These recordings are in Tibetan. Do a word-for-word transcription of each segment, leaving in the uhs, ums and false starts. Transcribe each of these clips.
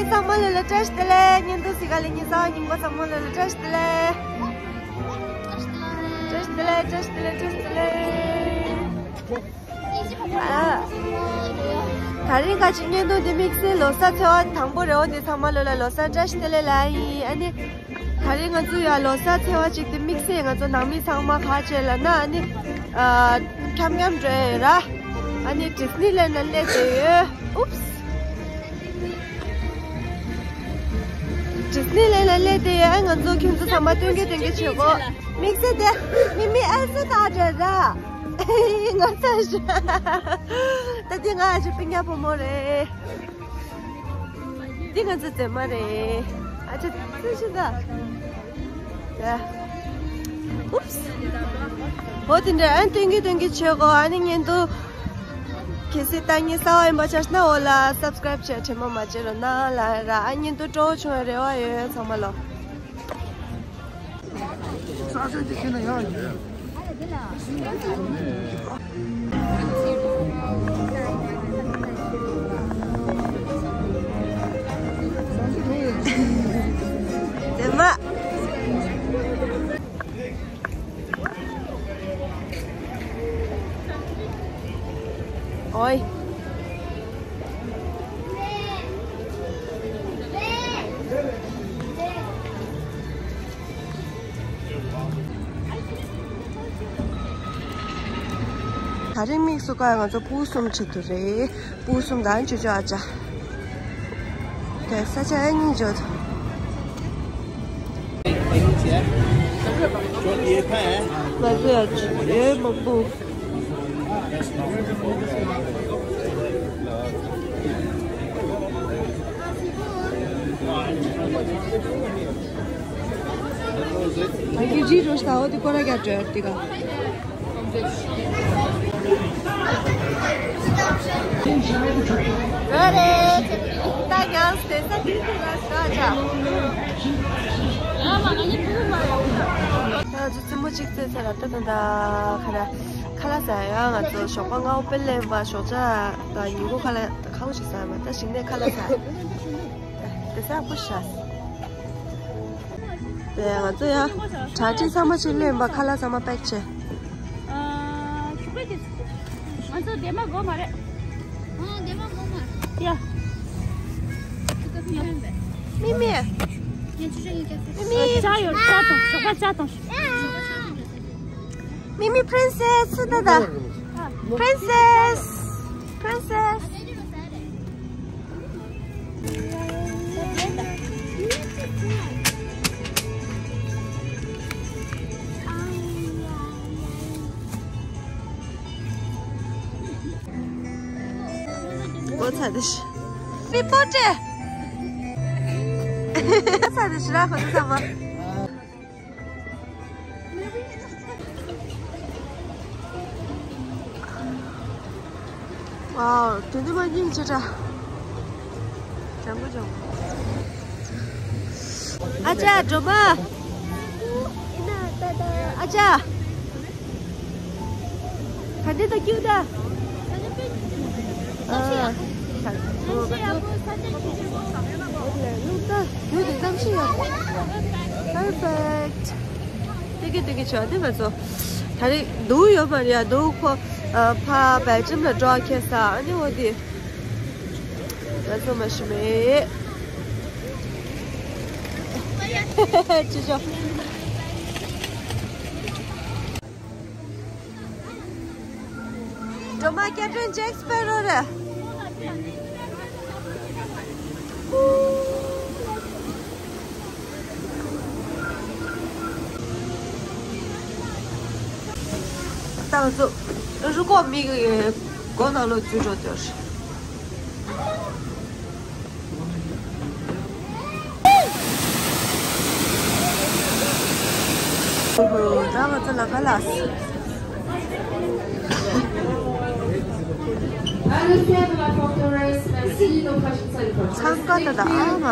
ཚང་མ་ལོ་ལ་བཀྲ་ཤིས་བདེ་ལེགས། བརྙན་ཐུང་གཟིགས་ག་ལ་ཉིན་གསར་པ་སྙིང་པོ། ཚང་མ་ལོ་ལ་བཀྲ་ཤིས་བདེ་ལེགས། བཀྲ་ཤིས་བདེ་ལེགས། བཀྲ་ཤིས་བདེ་ལེགས། བཀྲ་ཤིས་བདེ་ལེགས། ཨ། ད་རིང་ཁ་ཅིག་བརྙན་ཐུང་འདི་དམིགས་བསལ་ལོ་གསར་ཚེས་པ་དང་པོ་རེད། འོ་འདི་ཚང་མ་ལོ་ལ་ལོ་གསར་བཀྲ་ཤིས་བདེ་ལེགས་ལབ་ཡིན། ཨ་ནི། ད་རིང་ང་ཚོ་ཡང་ལོ་གསར་ཚེས་པ་གཅིག་དེ་དམིགས་བསལ་ང་ཚོ་ནང་མི་ཚང་མ་ག་བྱས་ལབ་ན། ཨ་ནི། ཨ། འཁྱམ་འཁྱམ་འགྲོ་ཡ་ཡོད་ར། ཨ་ནི་ཌིས་ནི་ལན་ན་སླེབས་བསྡད་ཡོད། ཨུབས། ཌིས་ནི་ལན་ན་སླེབས་བསྡད་ཡོད། ཨ། ང་ཚོ་ཁྱོད་ཚོ་ཚང་མ་སྟོན་གི་སྟོན་གི་བྱེད་དགོས། དམིགས་བསལ་དེ་མི་མི་ཨེལ་ས་དང་འདྲ་ར། ང་ཚོ་ད་དེ་ང་ཨ་ཅེ་སྤུན་ཀྱག་བུ་མོ་རེད། འདི་ང་ཚོ་མཛེས་མ་རེད། ཨ་ཅེ་ཚེ་ཤི་ད། ཡ། ཨུབས། འོ་དེ་འདྲ། ཨ། སྟོན་གི་སྟོན་གི་བྱེད་དགོས། ཨ་ནི་བརྙན་ཐུང་གལ་སྲིད་ལྟ་མཁན་གསར་པ་ཡིན་པ་ཆགས་ན་འོ་ལ་སབ་སི་ཀ་རེབ་བྱས། དྲན་པ་མ་བརྗེད་རོགས་གནང་ལབ་ར། ཨ། བརྙན་ཐུང་སྤྲོ་བོ་བྱུང་བའི་རེ་བ་ཡོད། ཚང་མ་ལོ། མཛེས་མ། ཨོའི། ད་རིང་དམིགས་སུ་བཀར་ང་ཚོ་སྤུ་གསུམ་བྱེད་དུ་རེད། སྤུ་གསུམ་དང་ཅོ་ཅོ་ཨ་ཅག་དེ་ས་ཆ་ཨ་སྙིང་རྗེ་པོ། ང་ཚོ་ཡང་ཡོད་མང་པོ། ང་ཚོ་ཇི་རོ་ཤ་འོ་དེ་སྐོར་ར་རྒྱབ་འགྲོ་ཡ་དེ་ག་རེད། ད་ཡང་སྟེ་ས་དེ་དེ་ལ་ས་ཆ། ཨ་མ་ང་གཉིས་ཕུ་མ་ཡོང་། ད་ང་ཚོ་རྩེད་མོ་གཅིག་རྩེས་ཚར་ར། ད་ད་ད་ཁ་ལག་ཁ་ལག་ཟ་ཡ། ང་ཚོ་ཞོགས་པ་སྔ་པོ་དཔེ་ལེན་པ་ཞོགས་ཇ་དང་ཉིན་གུང་ཁ་ལག་ཁ་བོ་ཞིག་ཟ་ཡ་མ། ད་ཞིང་ནས་ཁ་ལག་ཟ་ཡ། དེ་ས་སྤུ་ཤ། དེ་ང་ཚོ་ཡ་གྲ་སྒྲིག་ཚང་མ་ཅིག་ལེན་པ། ཁ་ལག་ཚང་མ་པེག་བྱས། ཨ། ཞུ་པེ་དེ། ང་ཚོ་དེ་མ་དགོས་མ་རེད། ཨ། དེ་མ་དགོས་མ་རེད། ཡ། མི་མི། མི་མི། ཨ། ཅ་ཡོད། ཅ་དང་ཞོགས་པ་ཅ་དང་། མི་མི། པི་རིན་སེ་སི་ད་ད། པི་རིན་སེ་སི། པི་རིན་སེ་སི། འགོ་ཚ་དེ་ཤི། མི་པོ་ཏྲེ། ཚ་དེ་ཤི་ར་ཁོ་ཚོ་ཚང་མ། ཝའོ། དེ་འདི་མ་སྙིང་རྗེ་དྲ། ལྗང་གུ་ལྗང་གུ། ཨ་ཅག་སྒྲོལ་མ། ཨ་ཅག་ག་འདི་ད་ཀྱུ་ད། ཨ། ད་ལྟ་ཡུལ་དུ་གནམ་གཤིས་ཡག་པོ། པར་ཕེག་ཊི། ཏིག་གི་ཏིག་གི་ཆོག་འདི་ང་ཚོ། ད་རེས་འདུག་ཡོད་མ་རེད་ཡ། འདུག་ཁོ། ཨ། ཕ་བལ་ཇམ་ལ་འགྲོ་ཁེལ་ས། ཨ་ནི་འོ་འདི་ང་ཚོ་མ་ཤི་མེད། ཅི་ཆོག་སྒྲོལ་མ་ཀེབ་ཊན་ཇེག་སྤེ་རོ་རེད། ཏང་སུ་རུ་ཀོ་མི་གི་སྒོ་ནང་ལོགས་འཛུལ་འགྲོ་དོར། ད་ང་ཚོ་ལམ་ཁ་ལ། འཚང་ཁ་ད་ད་ཨ་མ།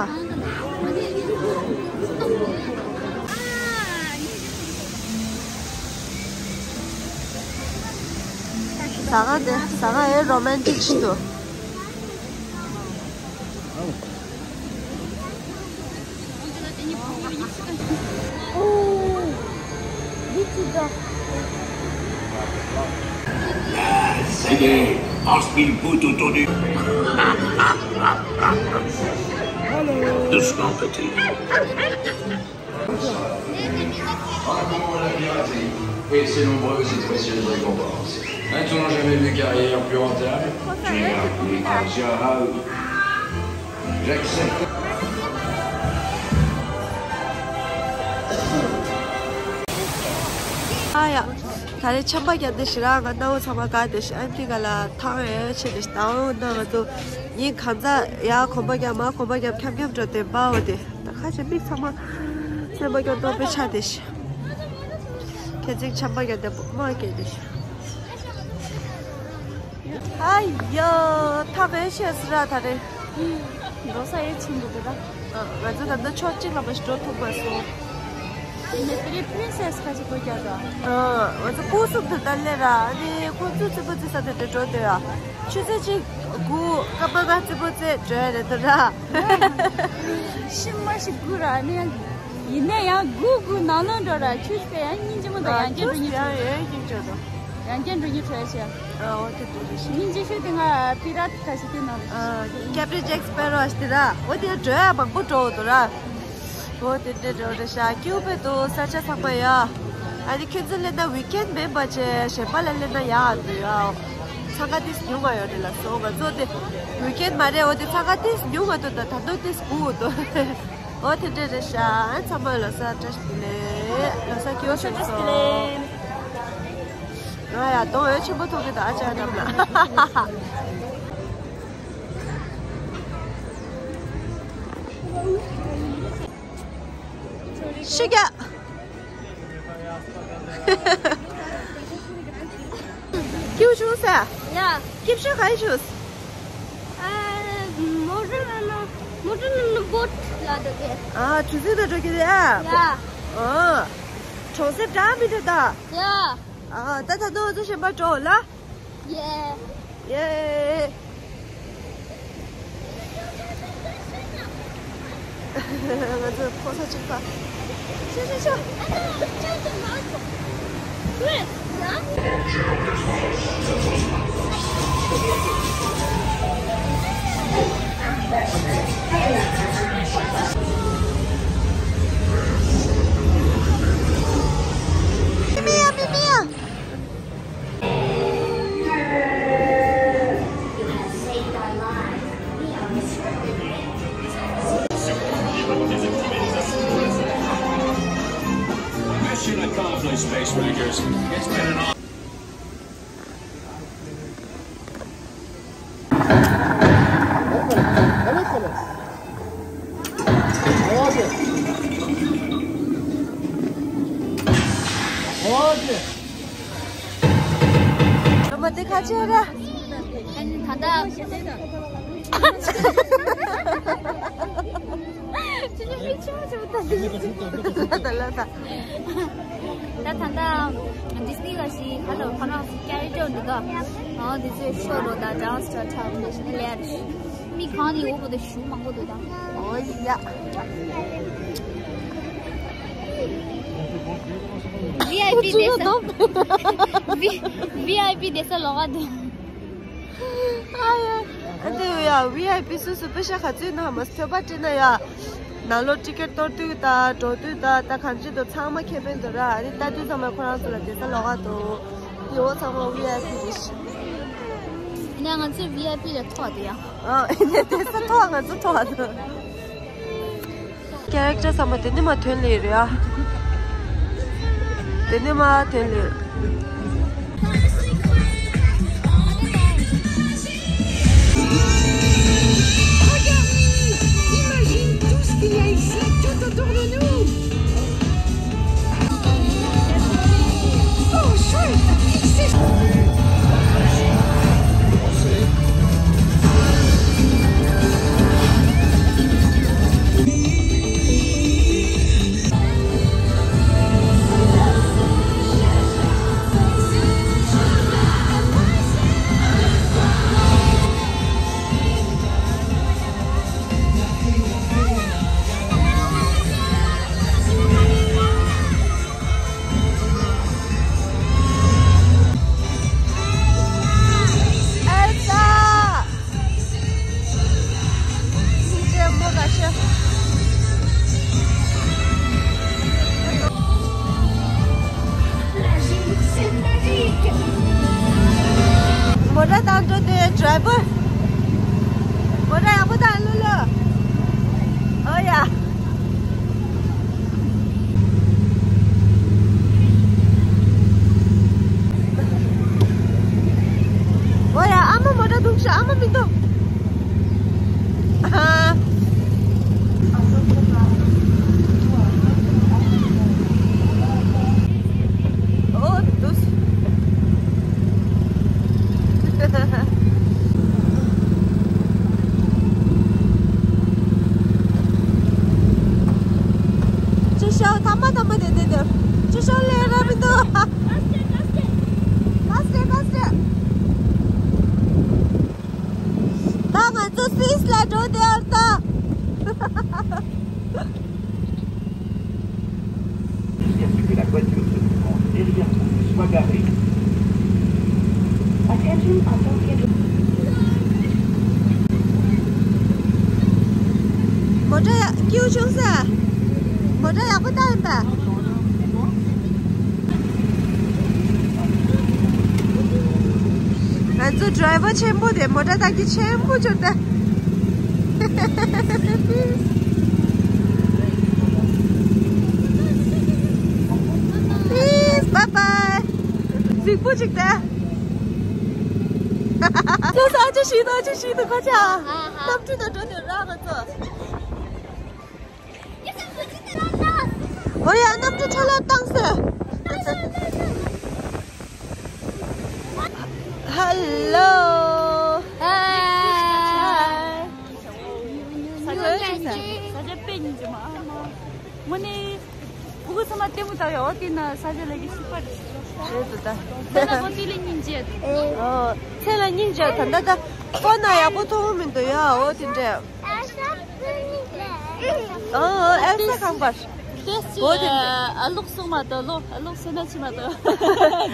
ཟ་ཁང་དེ་ཟ་ཁང་ཨེ་རོ་མན་ཊིག་ཞིག་འདུག Ça y est, passe une goutte autour du. Doucement, petit. Encombrant la piraterie et ses nombreuses et précieuses récompenses. A-t-on jamais vu carrière plus rentable? J'ai appris à Jahao. J'accepte. ཨ་ཡ། ད་རེས་ཆམ་པ་བརྒྱབ་དེ་ཞེ་དྲག་ང་སྣང་བ་ཚང་མ་དགའ་དེ་ཞེ། ཨ་འདི་ག་ལ་ཐང་ཡོད་ཆེ་དེ་ཞེ། ད་འོ་ན་ང་ཚོ་ཡིན་གང་ཚ་ཡ་གོམ་པ་རྒྱབ་མ་གོམ་པ་རྒྱབ་འཁྱམ་འཁྱམ་འགྲོ་དེ་འབའ་འོ་དེ། ད་ཁ་ཆེ་མིག་ཚང་མ་སེམས་པ་སྐྱོ་སྟོང་པའི་ཆ་དེ་ཞེ། ཁྱེད་ཚིག་ཆམ་པ་རྒྱབ་དེ་མ་སྐྱེ་དེ་ཞེ། ཨ་ཡོ། ཐ་མའི་ཤེས་སི་ར་ད་རེ། འགྲོ་ས་ཡེ་ཆེན་པོ་དེ་ད། ང་ཚོ་ད་ལྟ་ཕྱོགས་གཅིག་ལ་མ་ཞིག་འགྲོ་ཐུབ་མ་སོང་། དེ་ནས་དེ་རེ་པི་རིན་སེ་སི་ཁ་ཅིག་འགྲོ་རྒྱག་ད། ང་ཚོ་སྐུ་གཟུགས་དེ་ད་ལས་ར་ཨ་ནི་ཁོ་ཚོ་རྩིག་པ་རྩིག་ས་དེ་དེ་འགྲོ་དེ་ཡ། ཆུ་ཚོད་གཅིག་དགུ་སྐར་མ་ལྔ་རྩིག་པ་རྩེ་འགྲོ་ཡ་རེད་དོ་ར། ཤི་མ་ཤི་དགུ་ར་ཨ་ནི་ཡང་། ཡིན་ནའི་ཡང་དགུ་དགུ་ནང་ལོགས་འགྲོ་ར་ཆུ་ཚོད་ཡང་སྙིང་རྗེ་མོ་དང་ཡང་བསྐྱར་འགྲོ་སྙིང་རྗེ་མོ། ཡང་བསྐྱར་འགྲོ་སྙིང་བྲོ་ཡ་ཆེ། ཨ་འོ་དེ་འགྲོ་རེ་ཤི། སྙིང་རྗེ་ཤོས་དེ་ང་པི་ར་ཏི་ཁ་ཤི་དེ་ནང་རེ་ཤི། ཀེབ་རི་ཇེག་སི་པེ་རོ་ཨ་ཤི་དེ་ར་འོ་དེ་འགྲོ་ཡ་མང་པོ་འགྲོ་འོ་དོ་ར། འོ་དེ་འདྲ་འགྲོ་རེ་ཤ་ཀིའུ་པེ་དོ་ས་ཆ་ཚང་མ་ཡ། ཨ་ནི་ཁྱོད་ཚོ་སླེབས་ན་ཝིག་ཨེན་མེད་པ་བྱས་གཞན་པ་ལ་སླེབས་ན་ཡག་འདུག་ཡ། འཚང་ཁ་ཏིས་ཉུང་བ་ཡོད་རེད་ལ་སོ་ང་ཚོ་དེ་ཝིག་ཨེན་མ་རེད། འོ་དེ་འཚང་ཁ་ཏིས་ཉུང་བ་དོ་ད་ད་དོ་ཏིས་གུ་འོ་དོ། འོ་དེ་འདྲ་རེད་ཤག་ཚང་མ་ལོ་གསར་བཀྲ་ཤིས་བདེ་ལེགས། ལོ་གསར་སྐྱིད་པོ་བྱུང་སོང་། ང་ཡ་གདོང་འོད་ཆེན་པོ་མཐོང་གི་འདུག་ཨ་ཅག་རྣམས་ལ། ཤི་རྒྱག་སྐྱིད་པོ་བྱུང་ས། ཡ། སྐྱིད་པོ་ག་ཡི་བྱུང་། ཨ། མོ་ཊ་ནང་ན། མོ་ཊ་ནང་ན་བོ་ཊ་ལ་འགྲོ་གི། ཨ། གྲུ་གཟིངས་ལ་འགྲོ་གི་རེད་ཨ། ཡ། ཨ། གྲོང་གསེབ་འདྲ་མི་འདྲ་ད། ཡ། ཨ། ད་ད་ནང་ང་ཚོ་གཞན་པ་འགྲོ་ལ། ཡེ། ཡེ། ང་ཚོ་ཕོ་ས་གཅིག་པ། ཤོ་ཤོ་ཤོ། མི་མི་ཡ། མི་མི་ཡ། Mission accomplished, Peacemakers. It's been an honor. སློབ་མ་དེ་ཁ་ཆེ་ར། ཨ་ནི་ད་ལྟ། ཅི་ནས་མི་ཆུང་ཆུང་ད་འདི། ད་ལ་ད། ད་ད་ད་ཌི་སི་ནི་ལ་ཞིག་ཧ་ལོ་ཁོ་རང་ཀེ་རེག་ཊར་འདི་ག་ཨང་འདི་ཚོའི་ཤོ་རོ་དང་ཌན་སི་ཆ་ཆ་འདི་ཞིག་ནས་ལས་རེད། མི་གང་ནས་འོ་བོ་དེ་ཞུ་མང་པོ་འདུག་ད། ཨོ་ཡ། ཝི་ཨའི་པི་བསྡད་ས། ཝི་ཝི་ཨའི་པི་བསྡད་ས་ལོགས་ཀ་འདུག་ཨ་ཡ། ཨ་དེ་ཡ་ཝི་ཨའི་པི་སུ་སུ་པེ་ཤ་ག་ཚོད་ན་མ་ཐོས་པ་དྲན་ན་ཡ། ནང་ལོགས་ཊི་ཀེ་ཊི་གཏོར་དུས་དང་འགྲོ་དུས་དང་ད་གང་ཅི་དང་ཚང་མ་ཁེ་ཕན་འདུག་ར། ཨ་ནི་ལྟ་དུས་ཚང་མ་ཁོ་རང་ཚོ་ལ་བསྡད་ས་ལོགས་ཀ་འདུག་དེ་འོ་ཚང་མ་ཝི་ཨའི་པི་རེད་ཤག་ནས་ང་ཚོས་ཝི་ཨའི་པི་ལ་ཐོག་དེ་ཡ། ཨ་ནས་བསྡད་ས་ཐོག་ང་ཚོ་ཐོག་འདུག་ཀེ་རེག་ཊར་ཚང་མ་དེ་ནས་མ་ཐོན་ལེ་རེད་ཨ། དེ་ནས་མ་ཐོན་ལེ། Regarde-nous, imagine tout ce qu'il y a ici, tout autour de nous. Oh, chouette, il s'est ཐ་མ་ཐ་མ་དེ་དེ་དེ། ཅི་ཤོར་ལེ་ར་མི་འདུག་ལ་སི་ཊི་ལ་སི་ཊི། ད་ང་ཚོ་སི་སི་ལ་འགྲོ་དེ་ཨར་ད། Jusqu'à ce que la voiture se démonte derrière vous soit garée. Attention, attention. མོ་ཊ་ཡག་ཀིའུ་བྱུང་ས། མོ་ཊ་ཡག་པོ་བཏང་ཡིན་པ། ང་ཚོ་ཌི་རའི་ཝར་ཆེན་པོ་དེ་མོ་ཊ་བཏང་གི་ཆེན་པོ་བྱུང་སྟེ། Peace, bye bye. གཟིགས་པོ་ཅིག་ལྟ། ཚོ་ས་ཅི་ཞིག་དང་ཅི་ཞིག་དང་ཁ་ཆ། གནམ་གྲུ་དང་འགྲོ་དེ་རག་ང་ཚོ། ཨོ་ཡ་གནམ་གྲུ་འཕྲོ་བརླག་བཏང་ཟེར། Hello. Hi. ས་ཆ་དཔེ་སྙིང་རྗེ་མ་ཨ་མ། དངོས་གནས་ཕྲུ་གུ་ཚང་མ་ལྟད་མོ་ལྟ་ཡོད་དེ་ན་ས་ཆ་ལ་གི་སི་པར་རེད་འདུག་ད། ས་ལ་གོ་དེ་ལ་སྙིང་རྗེ་འདུག་ཨོ་ཚེ་ལ་སྙིང་རྗེ་ད་ད་ད་ཁོ་ན་ཡག་པོ་མཐོང་མི་འདུག་ཡ་ཨོ་དེ་འདྲས། ཨ་ཨེལ་ས་ཁང་པར། ཨོ་དེ་འདྲས། ཨ་ལོག་སོང་མ་གཏོགས་ལོ་ཨ་ལོག་སོང་ན་ཆི་མ་གཏོགས་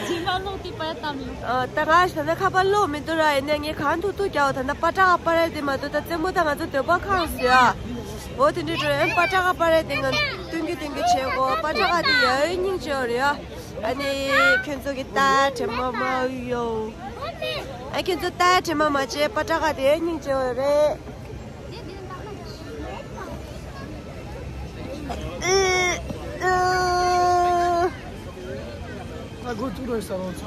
རྗེས་མ་ལོག་དེ་པར་བཏང་མི་ཡོང་། ཨ་ད་ང་ཞིག་ད་ནི་ཁ་པར་ལོག་མི་འདུག་ར་ཡིན་ནའི་ངས་གང་ཐུག་ཐུག་རྒྱག་ད་ད་པ་ཏྲ་ག་པར་རེད་དེ་མ་གཏོགས་ད་རྩེད་མོ་ད་ང་ཚོ་འདོད་པ་ཁེངས་སོང་ཡ། ཨོ་དེ་འདྲས་འགྲོ་ཡིན་པ་ཏྲ་ག་པར་རེད་དེ་ང་སྟོན་གི་སྟོན་གི་བྱེད་གོ་པ་ཏྲ་ག་དེ་ཡ་ཡི་སྙིང་རྗེ་བ་རེད་ཡ། ཨ་ནི་ཁྱོད་ཚོ་གི་ད་དྲན་མ་མ་ཡོ། ཨ་ཁྱོད་ཚོ་ད་དྲན་མ་མ་བྱེད་པ་ཏྲ་ག་དེ་སྙིང་རྗེ་བ་རེད། ཨ་གོ་ཐུག་རོགས་ས་རོགས།